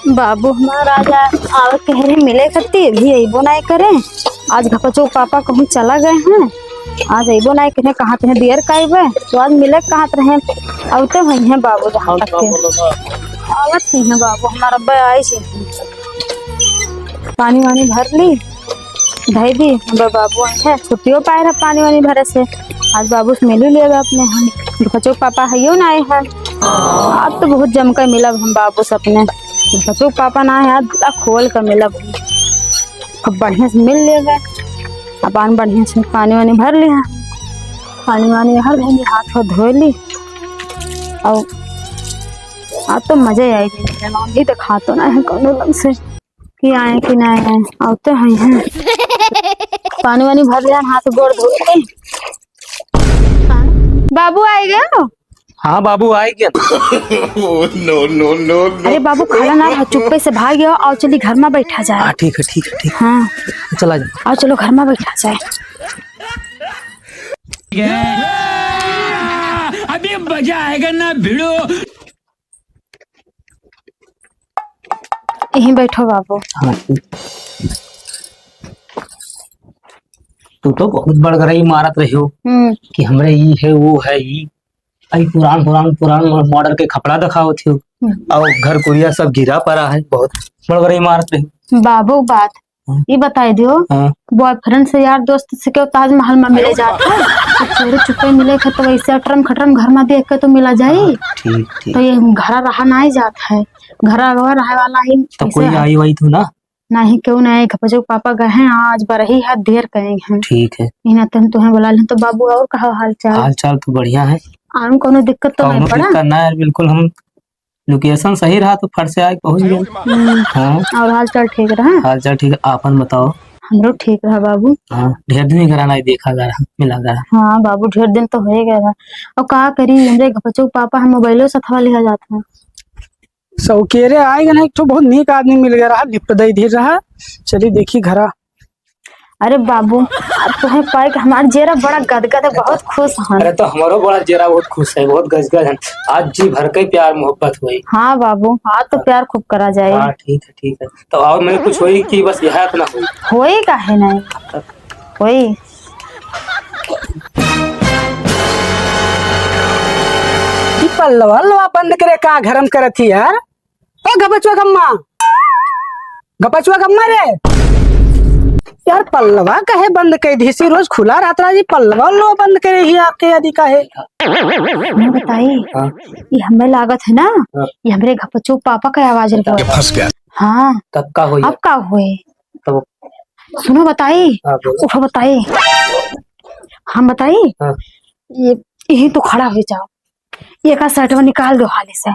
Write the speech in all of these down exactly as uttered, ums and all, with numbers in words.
बाबू हमार आज आवत कहे रहे मिले खातिर, अभी अइबो नाहीं करे। आज घपचो पापा कहूँ चला गए हैं, आज अइबो नाहीं करे, कहाँ तहे देर का अइबे, तो आज मिले कहाँ रहे। अब तो वही है बाबू, जहाँ तक के आवत नहीं है बाबू, हमार अब्बा आए से पानी वानी भर ली। धई दी, हमरे बाबू आए हैं, छुट्टियो पाए रहे पानी वानी भरे से। आज बाबू से मिली लेगा अपने हम। बच्चों के पापा हइयो ना आए हैं। आज तो बहुत जमकर मिलब हम बाबू से अपने। बच्चों के पापा ना आए, आज पूरा खोल कर मिलब हम। अब बढ़िया से मिल लेगा। अपन बढ़िया से पानी वानी भर लिया। पानी वानी भर लेंगे, हाथ वाथ धो ली। और आज तो मजा ही आई गई। हम भी तो खातो ना है कौनो लग से। कि आए कि ना आए, आवते हैं, हैं। पानी वानी भर लिया, हाथ गोड़ धो ले। बाबू आए गए हो? हाँ बाबू आए गए। Oh, no, no, no, no। अरे बाबू, खड़ा ना रहो, चुप्पे से भाग गयो, आओ चली घर में बैठा जाए। हाँ ठीक है, ठीक है, ठीक। हाँ। चला जाओ। आओ चलो घर में बैठा जाए। अभी मजा आएगा ना भिड़ो। यहीं बैठो बाबू। हाँ, ठीक। तू तो बहुत बड़गरई मारत रही हो हम्म। कि हमरे ई है, वो है, ई। आई पुरान, पुरान, पुरान मॉडल के कपड़ा दिखावत हो। हम्म। और घर कुरिया सब गिरा पड़ा है, बहुत बड़गरई मारत रही हो। बाबू बात हाँ। ये बताई दियो, हाँ। Boyfriend से, यार दोस्त से क्यों ताजमहल में मिले जात है? तो चोरी छुपे मिले थे तो वैसे अटरम खटरम घर में देख के तो मिला जाई। हाँ, ठीक, ठीक। तो ये घरा रहा नाहीं जात है, घरा अगवा रहे वाला ही तो कैसे कोई है? आई वाई तो ना? नहीं, क्यों नहीं, घपचो पापा गए हैं, आज बरही है, देर करेंगे हैं। ठीक है। इन्हें तुम, तुम्हें बुला लें तो बाबू और कहा हाल चाल? हाल चाल तो बढ़िया है। आऊं, कोनो दिक्कत तो कौनो नहीं पड़ा? दिक्कत ना है, बिल्कुल हम location सही रहा तो फट से आके पहुँच गए। हम्म। हाँ। और हाल चाल ठीक रहा? हाल चाल ठीक है, आपन बताओ। हमरो ठीक रहा बाबू। हाँ, ढेर दिन करा ना देखा करा, मिला करा। हाँ बाबू, ढेर दिन तो हो ही गया रहा। और का करी, हमरे घपचो पापा हम मोबाइलो सथवा लिहा जात हैं। सौकेरे आए गए ना, एक ठो बहुत नीक आदमी मिल गया रहा, lift दे धीर रहा। चली देखी घरा। अरे बाबू, अब तोहे पाए के हमार जेरा बड़ा गदगद है, बहुत खुश हन। अरे तो हमारो बड़ा जेरा बहुत खुश है, बहुत गदगद है। आज जी भर के प्यार मोहब्बत हुई। हाँ बाबू, आज तो प्यार खूब करा जाए। हाँ ठीक है, ठीक है। तो और मैं कुछ होई कि बस यह इतना होई? होई काहे नहीं? होई। ई पल्लवा लवा बंद करे का घरम करत ही यार? ओ गपचुआ गम्मा, गपचुआ गम्मा रे, यार पल्लवा काहे बंद कर दी? सी रोज खुला रहत रहा जी, पल्लवा लो बंद करे ही आपके यदि काहे? मैं बताई, हाँ। ये हमें लागत है ना, हाँ। ये हमरे घपचू पापा का आवाज रहे। फंस गया। हाँ। तब का होई? अब का होए? तब सुनो बताई, हाँ, बोलो। उठो बताई, हम बताई, हाँ। ये यही तो खड़ा हो जाओ। ये का शर्टवा निकाल दो हाली से।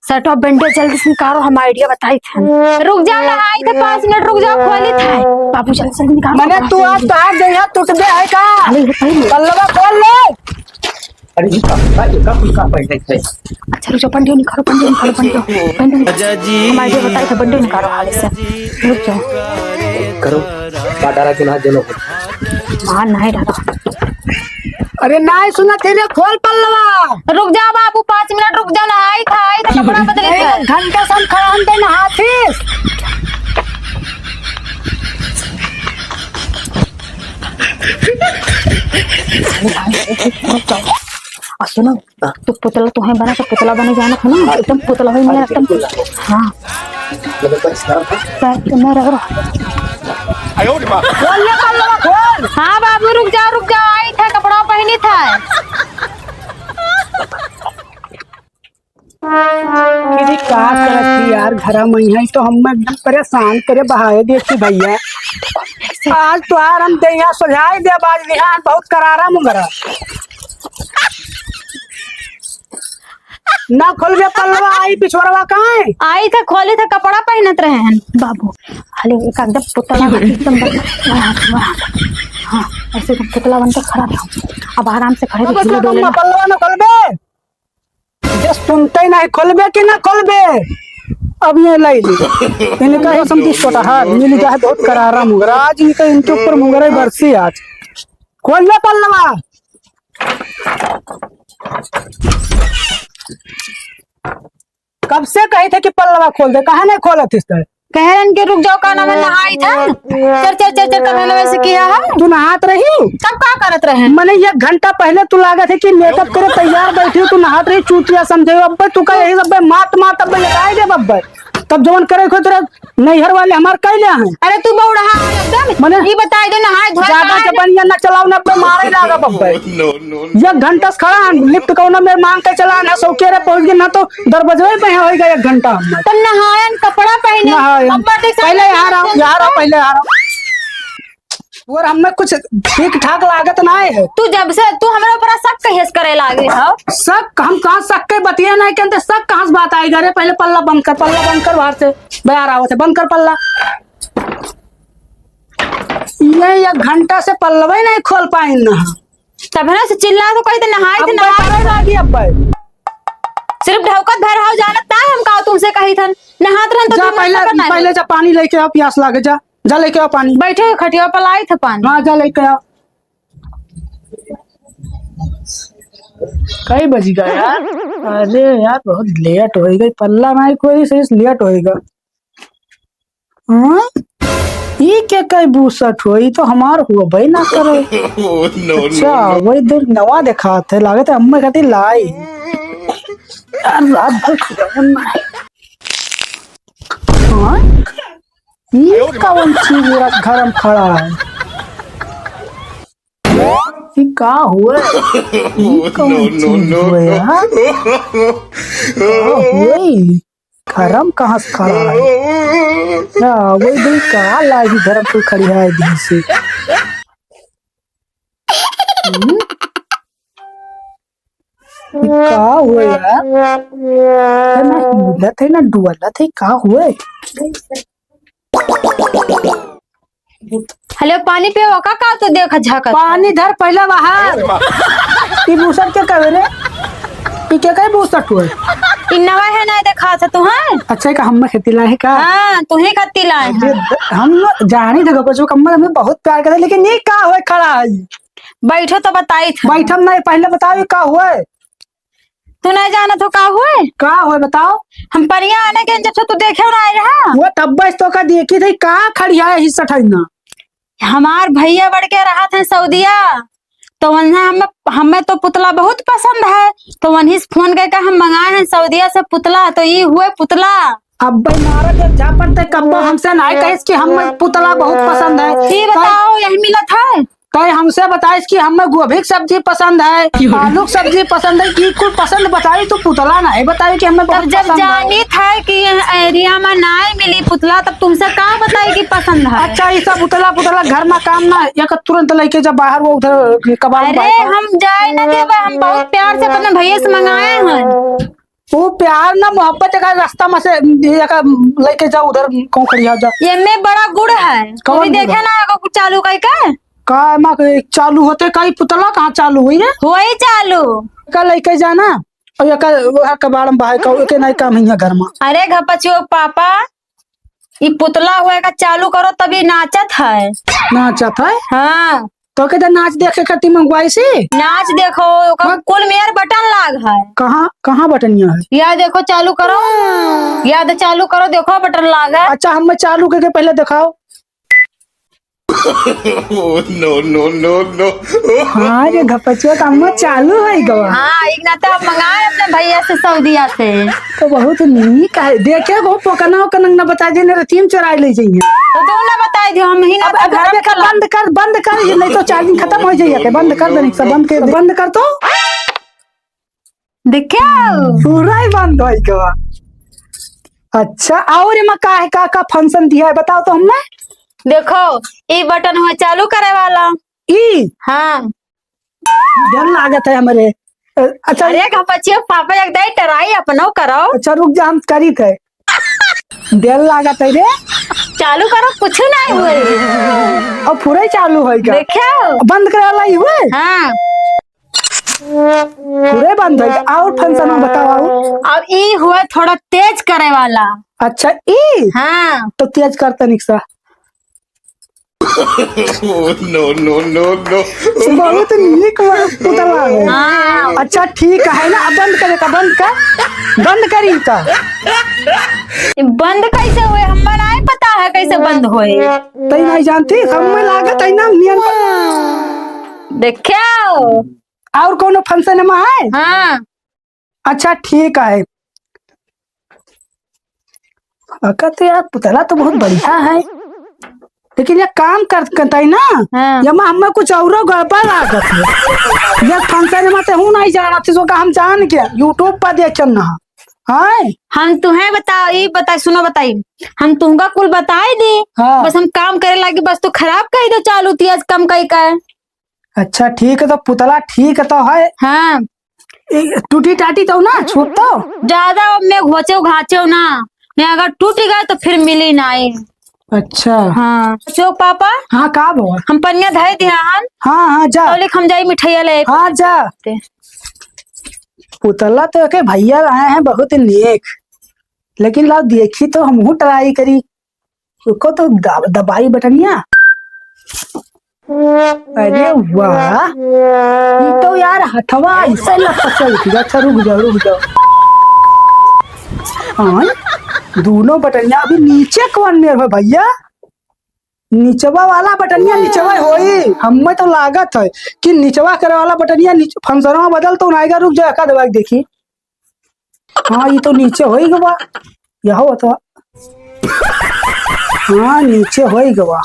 शर्टवा bandage जल्दी से निकालो, हम idea बताई थे। रुक जाओ, नहाई थे, पाँच मिनट रुक जाओ, खोली थे। बाबू जल्दी जल्दी निकालो। मने तू आज तो हाथ दे, हाथ टूट दे है का? अरे ये पहले। पल्लवा खोल ले। अरे ये का, का, का, का पहले थे? अच्छा रुक जाओ, पंडियो निकालो, पंडियो निकालो, पंडियो, पंडियो निकालो। राजा जी। हम idea बताई थे, पंडियो निकालो हाली से। रुक जाओ। करो, बाटारा के ना जलो। हाँ, नहीं दादा। अरे नाहीं सुनत है रे, खोल पल्लवा। रुक जाओ बाबू, पाँच मिनट रुक जाओ, नहाई था, आई था, कपड़ा बदले थे। घंटा सन खड़ा हम तो नहातीस। रुक जाओ। और सुनो, हाँ। तू पुतला, तोहे बना के पुतला बने जाना था ना, हाँ। एकदम पुतला ही मेरा, एकदम। हाँ। मतलब, बस, हाँ। पैर तो मैं रगड़ो। आयो रे माँ। खोल ले, खोल ले, खोल। हाँ बाबू, रुक जाओ, रुक जाओ, आई था, कपड़ा पहनी था। किसी का करत थी यार, घरा में ही तो हम एकदम परेशान करे बहाए देती भैया। आज तो यार हम दे यहाँ सुलझाई दे, बाज बिहान बहुत करारा मुंगरा। ना खोलबे पल्लवा, आई पिछोरवा कहाँ है? आई था, खोली था, कपड़ा पहनत रहे हैं बाबू। हाले एक एकदम पुतला बन, एकदम बन, हाँ, ऐसे एकदम पुतला बन के खड़ा रहो। अब आराम से खड़े अब रहो, बस डोले ना। पल्लवा ना खोलबे। जे सुनते नहीं, खोलबे कि ना खोलबे? अब ये लाई ली। इनका कसम दी छोटा हाथ, मिल जाए बहुत करारा मुंगरा। आज इनका इनके ऊपर मुंगरा बरसी आज। खोल ले पल्लवा। कब से कही थे कि पल्लवा खोल दे, काहे नहीं खोलत हिस ते? कह रहन के रुक जाओ, का नाम है, नहाई था। चर, चर, चर, चर, तब है ना वैसे किया है। तू नहात रही? तब का करत रहे? मने एक घंटा पहले तू लागत है कि मेकअप करे तैयार बैठी हो, तू नहात रही, चूतिया समझे हो। अब्बे तू का यही सब मात, मात, अब्बे लगाए दे अब्बे। तब जवन करे को तेरा नैहर वाले हमार कह ले हैं। अरे तू बौड़हा है एकदम। मने ये बताई दे, नहाए धोए ज्यादा कहाँ जबानिया ना चलाओ ना, अब्बे मारे लागा अब्बे। No, no, no। एक घंटा से खड़ा है, लिफ्ट कौनो में मांग के चला ना, सौके रे पहुंच गए ना तो दरवाजे पे होइगा एक घंटा हमने। तो नहायन, कपड़ा पहने, नहायन। अब बात ऐसा पहले यहाँ रहो, यहाँ रहो, पहले यहाँ रहो। और हमें कुछ ठीक ठाक लागत ना है। तू जब से, तू हमारे ऊपर शक कहिए से करे लागे हो? शक? हम कहाँ शक के बतिया नहीं करते, शक कहाँ से बात आएगा रे? पहले पल्ला बंद कर, पल्ला बंद कर बाहर से, बाहर आवत है, बंद कर पल्ला। ये एक घंटा से पल्लवे नहीं खोल पाइन ना। तब है ना से चिल्ला तो कही तो नहाए थे, अब नहाए। मारे लागी अब भाई। सिर्फ ढौकत भर हाउ जानत ना हम का तुमसे कही थन। नहात रहन तो जा तुम पहले, नशा पर ना पहले रहो। जा पानी लेके आओ, प्यास लागे, जा, जा लेके आओ पानी। बैठे खटिया पर लाई थे पानी। हाँ, जा लेके आओ। कई बज गया यार? अरे यार, बहुत लेट होइगा, पल्ला नहीं कोई से, लेट होइगा। हाँ? ई के कई बूसट हो, ई तो हमार हुआ भाई ना करे। Oh, no, अच्छा, no, no। वही दूर नवा देखात है, लागत है अम्मा खातिर लाई। यार, रात भर खुआवन ना है। हाँ? ई कौन चीज मेरा घर में खड़ा है? ई का हुआ? ई कौन चीज हुआ यार? का हुआ? गरम कहाँ से खड़ा है? ना, वही दिन का लागी गरम कोई खड़ी है दिन से। हम्म? ये का हुआ यार? ये ना हिलत है, ना डुअलत है, का हुआ? हेलो, पानी पियो का, का तू देख झाकत? पानी धर पहले बाहर। ई बूसट के कहे रे? ई के कहे बूसट हुए? ई नवा है ना, देखा था तू, हाँ? अच्छा, का हम में खेती लाए का? हाँ, तू ही खत्ती लाए अरे, हैं। द-, हम जानी थे गपचू कम्मल, हमें बहुत प्यार करे, लेकिन ये का हुए खड़ा है? बैठो तो बताई था। बैठम नहीं, पहले बताओ ये का हुए? तू नहीं जानत हो का हुए? का हुए बताओ? हम परिया आने के जब से तू देखे ना आए रहा। वो तब बस तो का देखी थी, का खड़िया है हिस्सा ठहरना? हमार भैया बढ़ के रहा था सऊदिया, तो वन्हा हमें, हमें तो पुतला बहुत पसंद है, तो वन्ही से फोन करके हम मंगाए हैं सऊदिया से पुतला, तो ये हुए पुतला। अब भाई मारा जब झापड़ ते कब्बो हमसे नहीं कहिस कि हम पुतला बहुत पसंद है। ये बताओ, यही मिलत है? तय हमसे बताइस कि हमें गोभी की सब्जी पसंद है, आलू की सब्जी पसंद है, ई कुल पसंद बताई, तू पुतला नहीं बताई कि हमें तब बहुत जब पसंद है। जानी था कि एरिया में नहीं मिली पुतला, तब तुमसे का बताई कि पसंद है? अच्छा, ये सब पुतला, पुतला घर में काम ना है, या का तुरंत लेके जब बाहर वो उधर कबाड़ में अरे, बाहर हम जाए ना देबे, हम बहुत प्यार से अपने भैया से मंगाए हैं। वो प्यार ना मोहब्बत का रास्ता में से ये का लेके जाओ उधर, कौन खड़ी आ जा। ये में बड़ा गुड़ है, कौन तू भी गुड़ देखे है? ना, एगो चालू कई का? का एमा के चालू होते, का ई पुतला कहाँ चालू हुई है? होई चालू। का लेके जाना, और ये का, वो है कबाड़ में बाहर का, के नहीं काम है यहाँ घर में। अरे घपचुआ पापा, ई पुतला हुए का चालू करो, तभी नाचत है। नाचत है? हाँ। तो के तो नाच देखे खातिर मंगवाई सी? नाच देखो, ओकर हाँ। कुल मेर बटन लाग है। कहाँ, कहाँ बटनिया है? या देखो, चालू करो, या दे चालू करो, देखो बटन लाग है। अच्छा, हमें चालू करके पहले दिखाओ। Oh, no, no, no, no। हाँ रे घपचुआ, तो अम्मा चालू है गवा। हाँ, एक ना तो आप मंगाए अपने भैया से सऊदिया से। तो बहुत नीक है। देखे वो पोकना ओकना न बता जे, नहीं तो तीन चोराई ले जाइए। तो तू ना बताई दियो, हम ही ना अब, तो अब घर देखा, बंद कर, बंद कर, ये नहीं तो चार्जिंग खत्म हो जाइए। बंद कर दे, रिक्शा बंद कर दे, बंद कर तो। देखो। पूरा ही बंद हो गया। अच्छा, और एमा का है, का, का फंक्शन दिया है, बताओ तो हमें। देखो, ई बटन हुआ चालू करे वाला। ई? हाँ। डर लागत है हमरे। अ, अच्छा, अरे घपचिया पापा, एक दाई टराई अपनो करो। अच्छा, रुक जा, हम करी थे। डर लागत है रे। चालू करो, कुछ नहीं हुए। अब पूरा ही चालू है क्या? देखो। बंद करे वाला ही हुए? हाँ। पूरे बंद है। और फंक्शन में बताओ, और? अब ई हुआ थोड़ा तेज करे वाला। अच्छा, ई? हाँ। तो तेज कर तनिक सा। Oh, no, no, no, no। बहुत नीक पुतला है। हाँ। अच्छा, ठीक है ना, अब बंद करे का, बंद कर, बंद करी का। बंद कैसे होए? हमें नाहीं पता है कैसे बंद होए। तई नाहीं जानती, हमें लागत है ना, नियन पर। देखो। और कौनो function में है? हाँ। अच्छा, ठीक है। अका तो यार, पुतला तो बहुत बढ़िया है, लेकिन ये काम कर, करता है ना, हाँ। ये में हमें कुछ औरो गड़बड़ लागत है। ये function में ते हूँ नाहीं जानत, इसको का हम जान के YouTube पर देखन ना। हाँ? हम तुम्हें बताओ, ये बताई, सुनो बताई, हम तुमका कुल बताई दी, हाँ। बस हम काम करे लागी, बस तू खराब कही दो चालू थी आज कम कही का है। अच्छा, ठीक है, तो पुतला ठीक है तो है। हाँ। ए, टूटी टाटी तो ना, छूट तो? ज्यादा में घोचे घाचे ना, नहीं अगर टूट गए तो फिर मिली नाहीं। अच्छा। हाँ। बच्चों पापा। हाँ, का बा? हम पनिया धरे दिया हन। हाँ, हाँ, जा। तौलिक हम जाई मिठाइया ले। हाँ, जा। ते। पुतला तो के भैया रहे हैं बहुत नेक, लेकिन लाओ देखी तो हमहू try करी। रुको तो दब-, दबाई बटनिया। अरे वाह, ई तो यार हथवा ऐसे लपक के उठ गया। अच्छा, रुक जाओ, रुक जाओ। हाँ, दोनों बटनिया अभी नीचे कौन मेर हो भैया? निचवा वाला बटनिया निचवा होई। हमें तो लागत है कि निचवा करे वाला बटनिया नीचे, फंसरवा बदल तो नाइगा। रुक जाओ, का दबाई देखी। हाँ, ई तो नीचे होई गवा। यह हो तो। हाँ, नीचे होई गवा।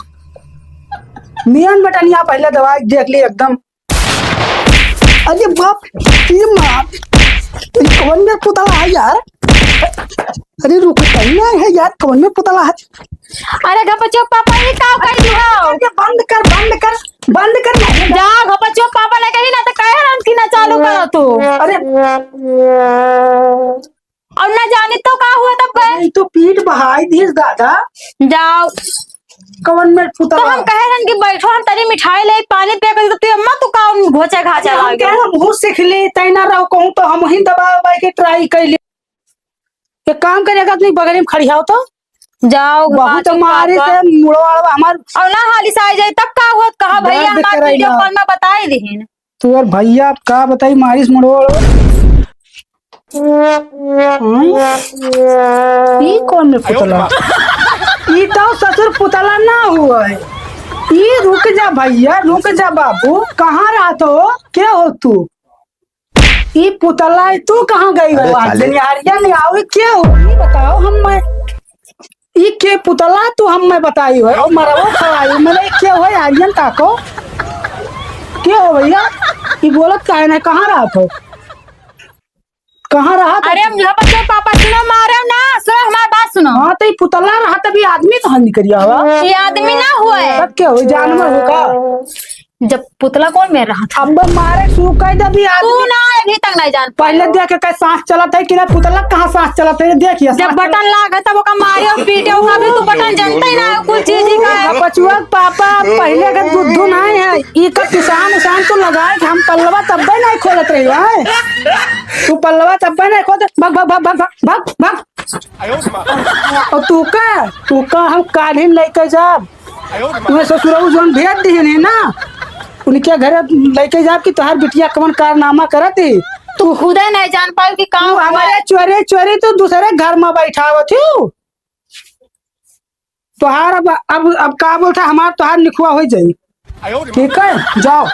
नियन बटनिया पहले दबाई देख ली एकदम। अरे बाप, ये माँ, ये कौन में पुतला है यार? अरे रुक, कौन है यार, कौन में पुतला है? अरे गपचो पापा, ये का कर दिया हो? अरे बंद कर, बंद कर, बंद कर ना। जा गपचो पापा लगे ही ना तो कहे रहन कि ना चालू करो तू। अरे। और ना जाने तो का हुआ तब बे? अरे, ई तो पीठ बहाई दिस दादा। जाओ। कवन में तो पुतला? हम कहे रहन कि बैठो, हम तनी मिठाई ले, पानी पिया करी, तो तू अम्मा तू का घोचे घाचे हम लागे? कहे, हम हूँ सीख ली, तैना रहो कहूँ तो हम ही दबा दबा के try कर ली। एक काम करे, अगर अपनी बगल में खड़ी हो तो। जाओ, बहुत बाजू मारे पापा। से मुड़वा उड़वा हमार। और ना हाली से आ जाए तब का हुआ, कहा भैया दर्द हमार करे video ना। Call में बताई दीन। तोर भैया का बताई, मारिस मुड़वा उड़वा। हाँ? ई कौन में पुतला? ई तो ससुर पुतला ना हुआ है। ई रुक जा भैया, रुक जा बाबू, कहाँ रहत हो? के हो तू? ई पुतला है, तू कहाँ गई हो? अरे आज साले। दिन यारिया नहीं आओ, के हो? ई बताओ हम मैं। ई के पुतला तू हम मैं बताई हो, और मरवा खवाई हो, मैंने के हो यारियन ताको? के हो भैया? ई बोलत काहे ना, कहाँ रहत हो? कहाँ रहत हो? अरे हम यहाँ पर जो पापा सुनो मारे ना, सुनो हमारी बात सुनो। हाँ, तो ई पुतला रहत अभी आदमी कहाँ निकरिया हुआ? ये आदमी ना हुआ है। तब क्या हो, जानवर हो का? जब पुतला कौन मेर रहत है? अब मारे शुरू कर दे अभी तू आदमी। ना अभी तक नहीं जान पहले पायो। देख के सांस चलत है कि ना, पुतला कहाँ सांस चलत है, देखिए जब सांस बटन लाग है तब ओका मारे और पीटे, ओका भी तू बटन जानते ही ना है, कुल चीज ही का है। गपचुआ पापा पहले के बुद्धू नहीं है, ई का किसान उसान तू लगाए कि हम पल्लवा तब्बे नहीं खोलत रही है। तू पल्लवा तब्बे नहीं खोलत, भग, भग, भग। और तू का, तू का हम काल्हिन लेके जाब। तुम्हें ससुरऊ जौन भेज दिहन है ना, उनके घरे लेके जाब कि तोहार बिटिया कवन कारनामा करत है। तू खुदे नहीं जान पाई कि का तू हुआ। हमारे चोरी चोरी तू दूसरे घर में बैठावत हो। तोहार अब, अब, अब का बोलता, हमार तोहार निखुआ हो जाई। ठीक है, जाओ।